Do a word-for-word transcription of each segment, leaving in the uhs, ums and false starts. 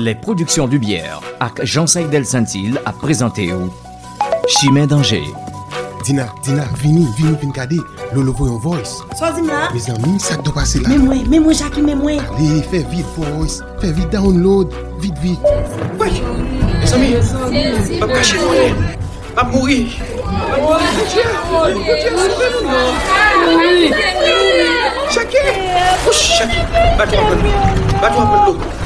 Les Productions Dubière ak Jean Saïdel Saintil ap prezante w Chimen Danje. Dina, Dina, vini, vini, vin gade. Lolo voye yon voice. Sa w di m la? Mezanmi, sa k dwe pase la? Men mwen, men mwen, Jackie, men mwen. Ale, fè vit voice, fè vit download, vit, vit. Woy! Mezanmi, m ap kache mwen. M ap mouri. M ap mouri. Jackie! Wouch, Jackie! Bato ap pran dlo. Bato ap pran dlo.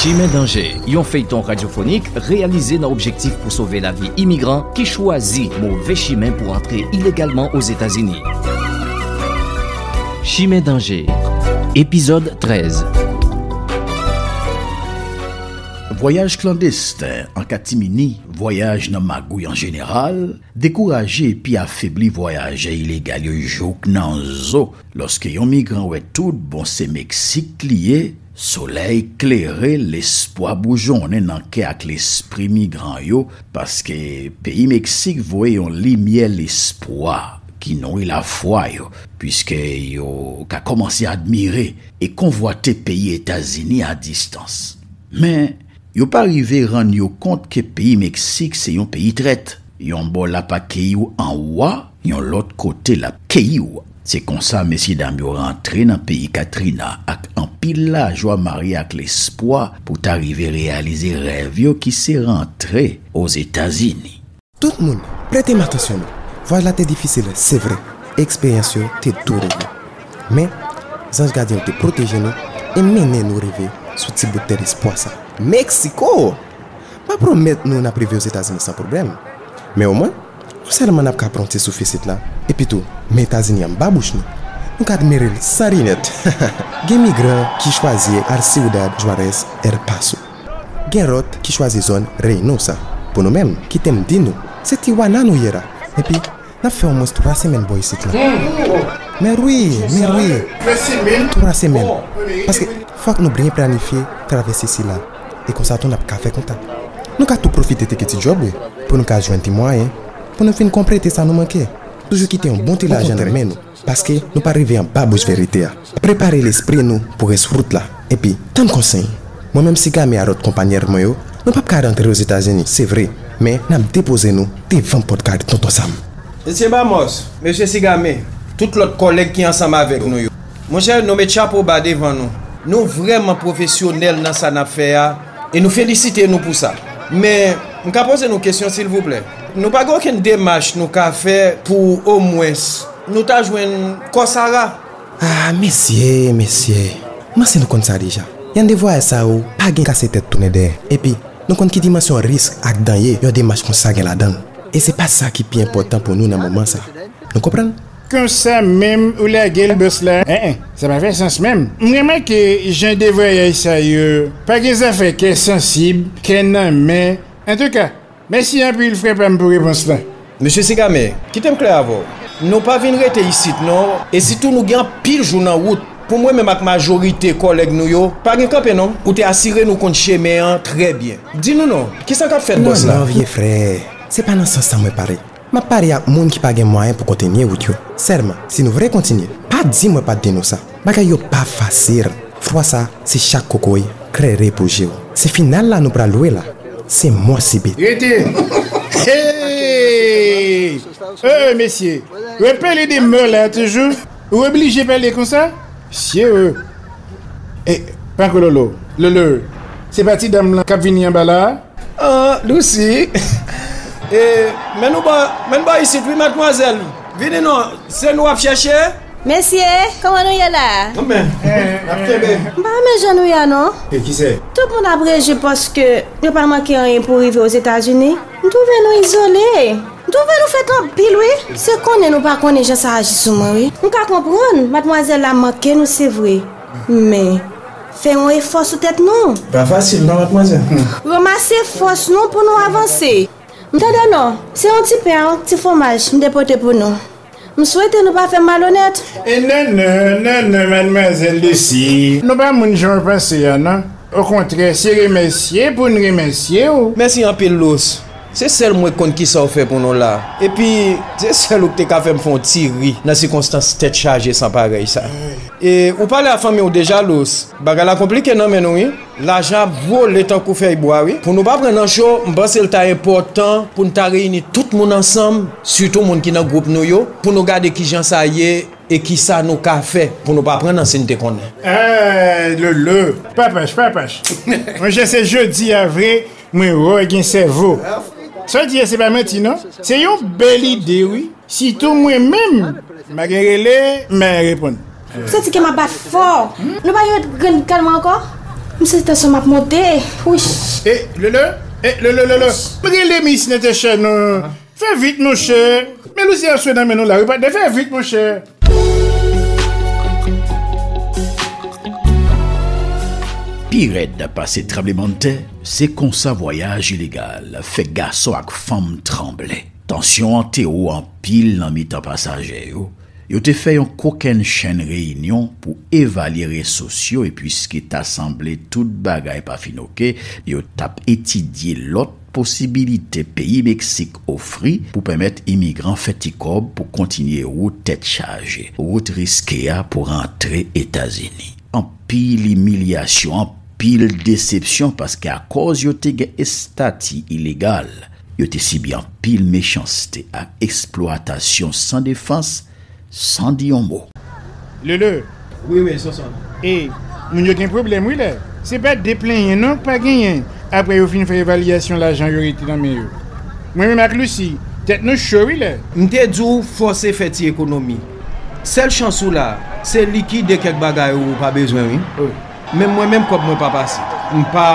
Chimen Danje, yon feyton radyofonik reyalize nan objektif pou sove lavi imigran ki chwazi move chimen pou antre ilegalman Ozetazini. Chimen Danje, epizòd trèz. Vwayaj klandesten an katimini, vwayaj nan magouy an jeneral, dekouraje epi afebli vwayajè ilegal yo jouk nan zo lòske yon migran wè tout bon se Meksik li ye. Solèy klere, lespwa boujonnen nan kè ak lespri migran yo, paske peyi Meksik voye yon limyè lespwa ki nouri lafwa yo, piske yo ka kòmanse admire e konvwate peyi Etazini a distans. Men, yo pa rive rann yo kont ke peyi Meksik se yon peyi trèt. Yon bò l ap akeyi w anwo a, yon lòt kote l ap keyi w. Se konsa mesyedam yo rantre nan peyi Katrina ak anpil lajwa marye ak lespwa pou ta rive reyalize rèv yo ki se rantre Ozetazini. Tout moun, prete m atansyon nou. Vwayaj la te difisil, se vre. Eksperyans yo te douloure. Men, zanj gadyen yo te pwoteje nou e mennen nou rive sou ti bout tè lespwa sa. Meksiko! M pa pwomèt nou n ap rive Ozetazini san pwoblèm. Men omwen, non sèlman n ap ka pran yon ti souf isit la, epi tou, men Etazini anba bouch nou. Nou ka admire l san rinèt. Gen migran ki chwazi al Ciudad Juárez, El Paso. Gen lòt ki chwazi zòn Reynosa. Pou nou menm, kite m di nou, se Tijuana nou ye la. Epi, n ap fè omwens twa semèn bò isit la. Mèwi, mèwi. Twa semèn. Paske fòk nou byen planifye travèse sila. E konsa tou n ap ka fè kontak. Nou ka tou pwofite teke ti djòb wi, pou nou ka jwenn ti mwayen, pou nou vin konplete sa nou manke. Toujou kite yon bon ti lajan nan men nou. Paske nou pa rive anba bouch verite a. Prepare lespri nou pou rès wout la. Epi, tann konsèy. Mwen menm Sigame a lòt konpayèl mwen yo, nou p ap ka rantre Ozetazini, se vre, men n ap depoze nou devan pòt kay Tonton Sam. Mesye Bamos, Mesye Sigame, tout lòt kòlèg ki ansanm avèk nou yo. Monchè, nou met chapo ba devan nou. Nou vrèman pwofesyonèl nan sa n ap fè a, e nou felisite nou pou sa. Men, m ka poze nou kesyon, silvouplè? Nou pa gen okenn demach nou ka fè pou omwens nou ta jwenn kò Sara? Ah, mesye, mesye. M panse nou konn sa deja. Jan de vwayaj sa yo pa gen kase tèt tounen dèyè. Epi, nou konn ki dimansyon risk ak danje yon demach konsa gen ladan l. E se pa sa ki pi enpòtan pou nou nan moman sa. Nou konprann? Konsa menm ou lage l bòs la? En, en, sa pa fè sans menm. M remake jan de vwayaj sa yo pa gen zafè kè sansib, kè nan men. Antouka, mèsi anpil frè pa m pou repons lan. Mesye Sigame, kite m klè avè w. Nou pa vin rete isit non, e sitou nou gen anpil jou nan wout. Pou mwen menm ak majorite kòlèg nou yo, pa gen kanpe non. Ou te asire nou konn chemen an trè byen. Di nou non, kisa k ap fèt bòs la? Non, non, vye frè, se pa nan sans sa mwen pale. M ap pale ak moun ki pa gen mwayen pou kontinye wout yo. Sèlman, si nou vle kontinye, pa di mwen pa t di nou sa. Bagay yo pa fasil. Fwa sa, se chak kokoy klere pou je w. Se final la nou pral lwe la. Se mò sibit. Rete! Hey! Eh, mesye, w ap pale de mò la toujou? Ou oblije pale konsa? Mesye, eh. Eh, pa ko Lolo. Lolo, se pa ti dam lan k ap vini anba la a? Ah, Lucy. Eh, men nou bò, men nou bò isit, wi, madmwazèl. Vini non, se nou w ap chèche? Mesye, kòman nou ye la a? Anben, n ap kenbe. M pa renmen jan nou ye a non. E kisa? Tout moun ap reji paske yo pa manke anyen pou rive Ozetazini. M twouve nou izole. M twouve nou fèt anpil wi. Se konnen nou pa konnen jan sa aji sou mwen wi. M ka konprann, madmwazèl la manke nou se vre. Men, fè yon efò sou tèt nou. Pa fasil non, madmwazèl. Ranmase fòs nou pou nou avanse. M tande non, se yon ti pen ak ti fwomaj m te pote pou nou. M swete nou pa fè m malonèt. E non, non, non, non, madmwazèl Lucy. Nou pa moun jan w panse a non. Okontrè, se remèsye pou n remèsye w. Mèsi anpil, Lous. Se sèl mwen k konn kisa w fè pou nou la. Epi, se sèl ou k te ka fè m fè yon ti ri nan sikonstans tèt chaje san parèy sa. E ou pale a fanmi w deja, Lous. Bagay la konplike nan men nou, wi. Lajan ap vole tankou fèy bwa, wi. Pou nou pa pran nan cho, m panse l ta enpòtan pou n ta reyini tout moun ansanm, sitou moun ki nan gwoup nou yo, pou nou gade kijan sa ye e kisa nou ka fè pou nou pa pran nan si n te konnen. Eh, Lolo, pa pach, pa pach. Monchè, se jodi a vre, mwen wè w gen sèvo. Sa w di a, se pa manti, non. Se yon bèl ide, wi. Sitou mwen menm, m pa gen rele, m pa gen reponn. M santi kè m ap bat fò. Nou pa gen grenn kalman ankò? M santi tansyon m ap monte. Wouch. E, Lolo, e, Lolo, Lolo. M rele Miss Natasha, non. Fè vit, monchè. Men Lousi ap swe nan men nou la, wi, patnè. Fè vit, monchè. Pi rèd pase tranblemanntè, se konsa vwayaj ilegal fè gason ak fanm tranble. Tansyon an te wo anpil nan mitan pasaje yo. Yo te fè yon kokennchenn reyinyon pou evalye resous yo, e piske ta sanble tout bagay pa fin oke, yo t ap etidye lòt posibilite peyi Meksik ofri pou pèmèt imigran fè ti kòb pou kontinye wout tèt chaje, wout riske a pou rantre Etazini. Anpil imilyasyon, anpil desepsyon, paske akòz yo te gen estati ilegal, yo te sibi anpil mechanste ak eksplwatasyon san defans, san di yon mo. Lolo. Wi, wi, Sonson. E, moun yo gen pwoblèm, wi, la. Se pa deplenyen, non, pa genyen. Apre yo fin fè evalyasyon lajan yo rete nan men yo. Mwen menm ak Lucy, tèt nou cho, wi, la. M te di w fòse fè ti ekonomi. Sèl chans ou la, se likide kèk bagay ou pa bezwen, wi. Wi. Men mwen menm, kòb mwen pa pase. M pa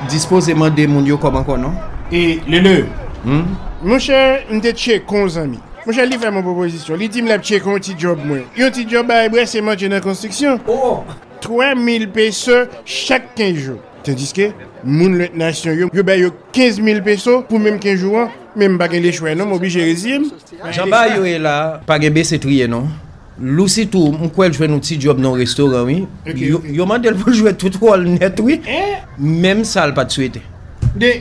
dispoze mande moun yo kòb ankò, non. E, Lolo. Hmm? Monchè, m te tcheke yon zanmi. Monchè, li fè m yon pwopozisyon. Li di m l ap tcheke yon ti djòb mwen. Yon ti djòb bay brase manje nan konstriksyon. Oh! Twa mil peso chak kenz jou. Tandiske, moun lòt nasyon yo, yo bay yo kenz mil peso pou menm kenz jou an. Men m pa gen lechwa non, m oblije reziye m. Jan bagay yo ye la, pa gen bese triye non. Lucy tou, m kwè l jwenn yon ti djòb nan yon restoran, wi. Ok, yo, ok. Yo mande l pou l jwe tout wòl nèt, wi. Eh? Menm sa l pa t swete. De,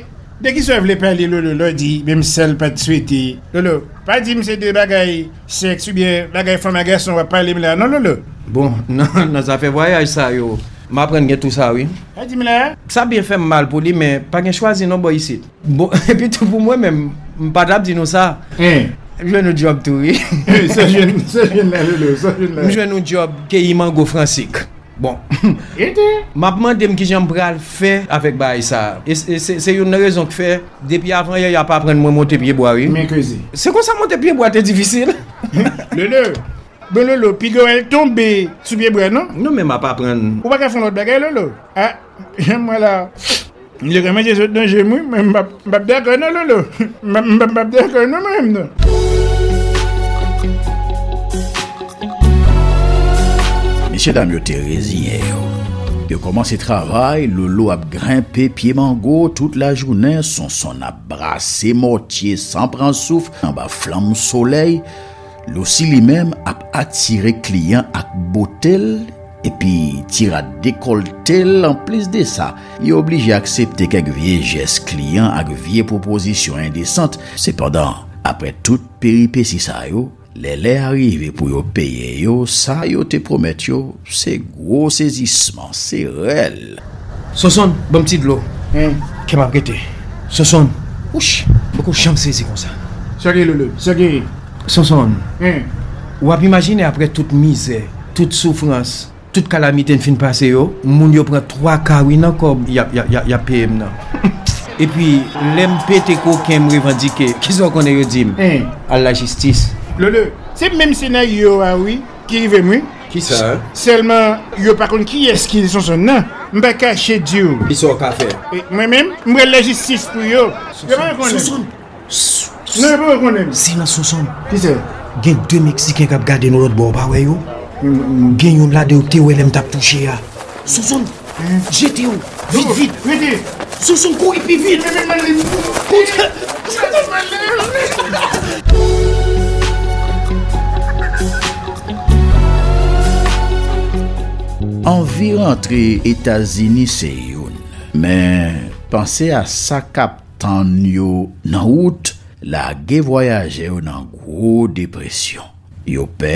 de kisa w vle pale, Lolo, lè w di menm sa l pa t swete? Lolo, pa di m se de bagay sèks oubyen bagay fanm ak gason w ap pale m la, non, Lolo. Bon, nan, nan zafè vwayaj sa yo, m aprann gen tou sa, wi. Pa di m la. Sa byen fè m mal pou li, men pa gen chwazi non bò isit. Bon, epi tou pou mwen menm, m pa t ap di nou sa. Hein. M jwenn yon djòb tou, wi. Hein, sa jwenn, sa jwenn la, Lolo, sa jwenn la. M jwenn yon djòb keyi mango fransik. Bon. Ede. M ap mande m kijan m pral fè avèk bagay sa. E, e se, se youn nan rezon k fè, depi avan yè, y ap aprann mwen monte pye bwa, wi. Men koze. Se konsa monte pye bwa te difisil. Lolo. Bon, Lolo, piga w al tonbe sou pye bwa, non? Non, men m ap aprann. Ou pa ka fè yon lòt bagay, Lolo? Ah, mwen la. M te ka manje sot nan je m, wi, men m p ap, m p ap dakò non, Lolo. M p ap, m p ap, m p ap dakò non, mwen menm, non. Mesyedam yo te reziyen yo. Yo kòmanse travay, Lolo ap grenpe pye mango tout lajounen, Sonson ap brase mòtye san pran souf anba flanm solèy. Lucy li menm ap atire kliyan ak bote l, epi ti rad dekòlte l. Anplis de sa, li oblije aksepte kèk vye jès kliyan ak vye pwopozisyon endesant. Sepandan, apre tout peripesi sa yo, lè lè a rive pou yo peye yo, sa yo te pwomèt yo, se gwo sezisman, se rèl. Sonson, ban m ti dlo. Hein? Kè m ap rete. Sonson. Wouch, m poko janm sezi konsa. Sa gen, Lolo? Sa gen? Sonson. Hein? W ap imajine apre tout mizè, tout soufrans, tout kalamite n fin pase yo, moun yo pran twa ka wi nan kòb y ap, y ap, y ap, y ap peye m nan. Epi, lè m pete koken m revandike, kisa w konnen yo di m? Hein? Al lajistis. Lolo, se menm senaryo a wi. Ki rive m, wi. Kisa? Sèlman, yo pa konn kiyès ki Sonson nan. M pa kache di w. Kisa w ka fè? E, mwen menm, m pral lajistis pou yo. Yo pa konnen. Sonson. Non, yo pa konnen. Silans, Sonson. Kisa? Gen de Meksiken k ap gade nou lòt bò, w pa wè yo? Gen youn ladan yo te wè lè m t ap touche a. Sonson. Jete w! Vit, vit! Rete! Sonson, kouri pi vit! Kouri! Anvi rantre Etazini se youn, men panse a sa k ap Tann yo nan wout, lage vwayajè yo nan gwo depresyon. Yo pè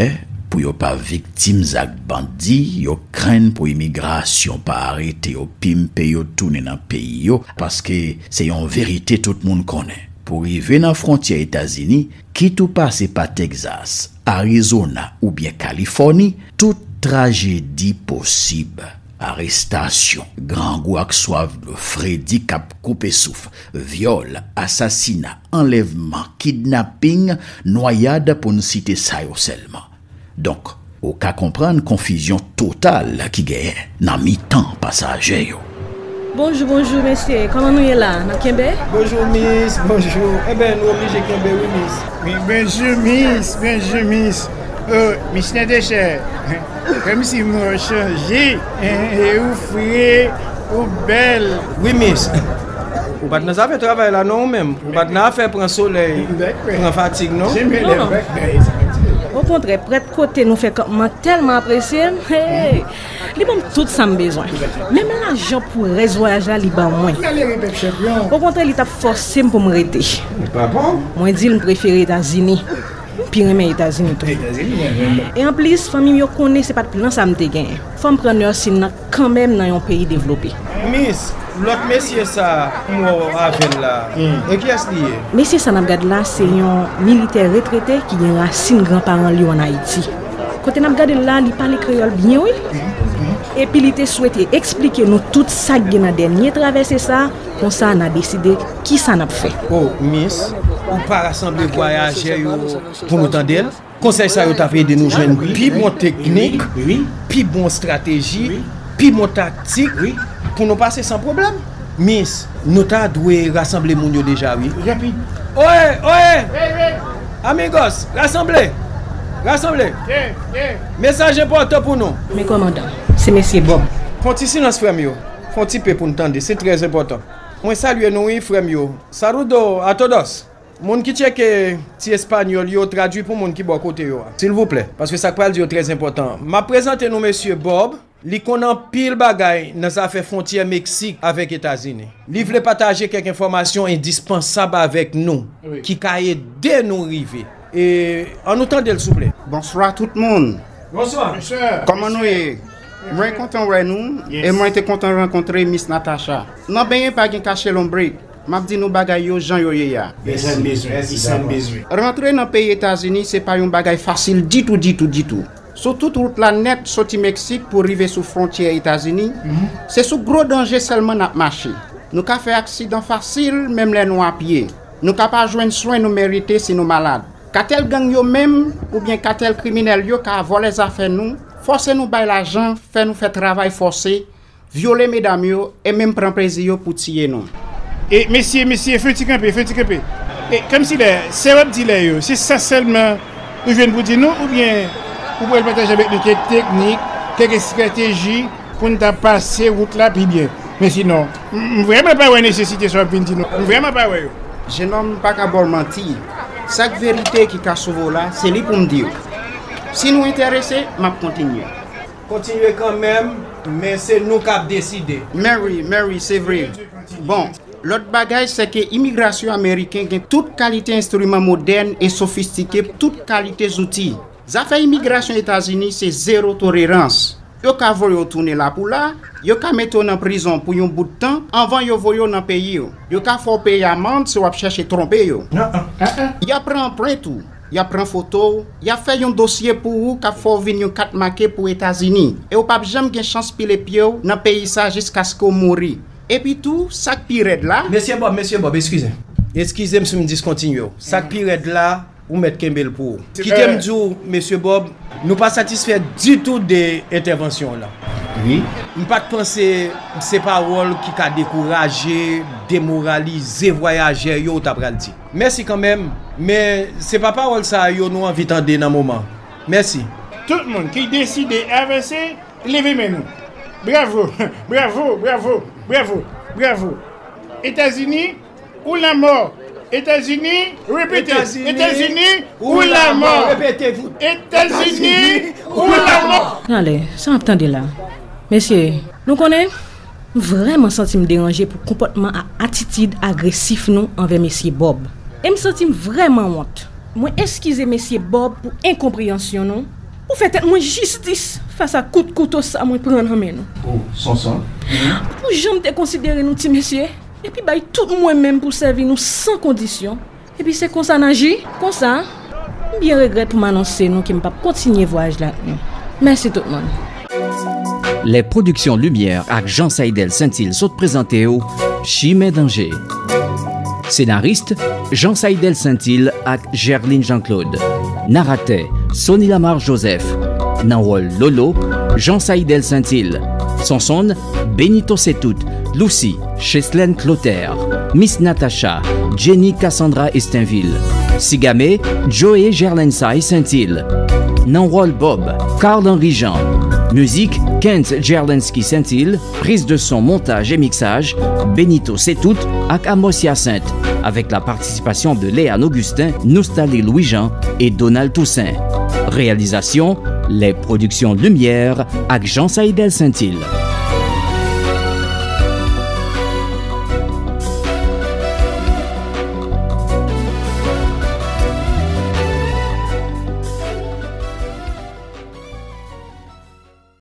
pou yo pa viktim zak bandi, yo krenn pou imigrasyon pa arete yo, pimpe yo tounen nan peyi yo, paske se yon verite tout moun konnen. Pou rive nan fwontyè Etazini, kit ou pase pa Tegzas, Arizona oubyen Kalifòni, tout trajedi posib. Arestasyon, grangou ak swaf dlo, fredi k ap koupe souf, vyòl, asasina, anlèvman, kidnaping, nwayad, pou n site sa yo sèlman. Donk, ou ka konprann konfizyon total ki genyen nan mitan pasaje yo. Bonjou, bonjou, mesye. Kòman nou ye la? N ap kenbe? Bonjou, mis. Bonjou. Enben, nou oblije kenbe, wi, mis. Wi, bonjou, mis. Bonjou, mis. Oh, mis nan dechè. Kòmsi mwen chanje. E, e ou fre, ou bèl. Wi, mis. Ou pa t nan zafè travay la, non, ou menm. Ou pa t nan afè pran solèy, pran fatig, non. Non, non. Okontrè, prèt kote nou fè kanpman tèlman apresye m. Hey! Li ban m tout sa m bezwen. Menm lajan pou rès vwayaj la, li ban mwen. Okontrè, li t ap fòse m pou m rete. Mwen di l m prefere Etazini. M pi renmen Etazini tou. E anplis, fanmi m yo konnen se pa t plan sa m te genyen. Fò m pran nursing nan kanmenm nan yon peyi devlope. Mis, lòt mesye sa m wè w avè l la, e kiyès li ye? Mesye sa n ap gad la, se yon militè retrete ki gen rasin granparan li yo ann Ayiti. Kote n ap gade l la, li pale kreyòl byen, wi. Epi li te swete eksplike nou tout sa k gen nan dènye travèse sa, konsa n a deside kisa n ap fè. O, mis, ou pa rasanble vwayajè yo pou nou tande l? Konsèy sa yo t ap ede nou jwenn pi bon teknik, pi bon estrateji, pi bon taktik pou nou pase san pwoblèm. Mis, nou ta dwe rasanble moun yo deja, wi. Rapid. Oye, oye! Amigos, rasanble! Rasanble! Mesaj enpòtan pou nou. Men kòmandan, se mesye Bob. Fè yon ti silans, frè m yo. Fè yon ti pe pou n tande. Se trè enpòtan. Mwen salye nou, wi, frè m yo. Saludo a todos. Moun ki tcheke ti espanyòl yo, tradui pou moun ki bò kote yo a, silvouplè, paske sa k pral di yo trè enpòtan. M ap prezante nou mesye Bob. Li konn anpil bagay nan zafè fwontyè Meksik avèk Etazini. Li vle pataje kèk enfòmasyon endispansab avèk nou, wi, ki ka ede nou rive. E, ann nou tande l, souple. Bonswa tout moun. Bonswa. Kòman nou ye? Mwen kontan wè nou, e mwen te kontan rankontre Miss Natacha. Nan benyen pa gen kache lonbrik. M ap di nou bagay yo jan yo ye a. Rantre nan peyi Etazini se pa yon bagay fasil ditou, ditou, ditou. Sou tout wout la nèt soti Meksik pou rive sou fwontyè Etazini, se sou gwo danje sèlman n ap mache. Nou ka fè aksidan fasil menm lè nou apye. Nou ka pa jwenn swen nou merite si nou malad. Katèl gang yo menm, oubyen katèl kriminèl yo ka vòlè zafè nou, fòse nou bay lajan, fè nou fè travay fòse, vyole medam yo e menm pran plezi yo pou tiye nou. E mesye, mesye, fè yon ti kanpe, fè yon ti kanpe. E kòmsi lè, sa w ap di la yo, se sa sèlman ou jwenn pou di nou, oubyen ou pral pataje avèk nou kèk teknik, kèk estrateji pou n ta pase wout la pi byen? Men sinon, m, m vrèman pa wè nesesite sa w ap vin di nou. M vrèman pa wè yo. Jenòm, m pa ka ba w manti. Sa k verite ki ka sove w la, se li pou m di w. Si nou enterese, m ap kontinye. Kontinye kanmenm, men se nou k ap deside. Men wi, men wi, se vre. Bon, lòt bagay, se ke imigrasyon ameriken gen tout kalite enstriman modèn e sofistike, tout kalite zouti. Zafè imigrasyon Etazini se zewo tolerans. Yo ka voye w tounen la pou la, yo ka mete w nan prizon pou yon bout tan anvan yo voye w nan peyi w. Yo ka fè w peye amann si w ap chèche twonpe yo. Y ap pran anprent ou. Y ap pran foto w, y ap fè yon dosye pou ou k ap fè w vin yon kat make pou Etazini. E w p ap janm gen chans pile pye w nan peyi sa jiskaske w mouri. Epi tou, sa k pi rèd la. Mesye Bob, mesye Bob, eskize. Eskize m si m diskontinye w. Sa k pi rèd la, ou mèt kenbe l pou ou. Kite m di w, mesye Bob, nou pa satisfè ditou de entèvansyon w lan. Wi. M pa t panse se pawòl ki ka dekouraje, demoralize vwayajè yo w ta pral di. Mèsi kanmenm, men se pa pawòl sa a yo nou anvi tande nan moman. Mèsi. Tout moun ki deside avanse, leve men nou. Bravo, bravo, bravo, bravo, bravo. Etazini ou lanmò. Etazini, repete. Etazini ou lanmò. Etazini ou lanmò. Tande, sa m ap tande la. Mesye, nou konnen, M vrèman santi m deranje pou konpòtman ak atitid agresif nou anvè mesye Bob. E m santi m vrèman wont. Mwen eskize mesye Bob pou enkonpreyansyon nou. Ou fè tèt mwen jistis fas a kout kouto sa mwen pran nan men nou. Oh, Sonson. Pou jan m te konsidere nou ti mesye, epi bay tout mwen menm pou sèvi nou san kondisyon. Epi se konsa n aji? Konsa, m byen regrèt pou m anonse nou ke m p ap kontinye vwayaj la ak nou. Mèsi tout moun. Lè pwodiksyon Limyè ak Jean Saidel Saintil sot prezante w Chimen Danje. Senaris, Jean Saidel Saintil ak Gerline Jean Claude. Naratè, Sony Lamar Joseph. Nan wòl Lolo, Jean Saidel Saintil. Sonson, Benito Setout, Lucy, Cheslène Clotaire, Miss Natacha, Jenny Cassandra Estenville. Sigame, Joey Gerlensay Saintil. Nan wòl Bob, Carl Henry Jean. Mizik, Kent Gerlensky Saintil. Prise de son, montaj e miksaj, Benito Setout ak Amos Hyacinthe, avec la participation de Léane Augustin, Noustali Louis-Jean et Donald Toussaint. Réalisation, Les Productions Lumière ak Jean Saidel Saintil.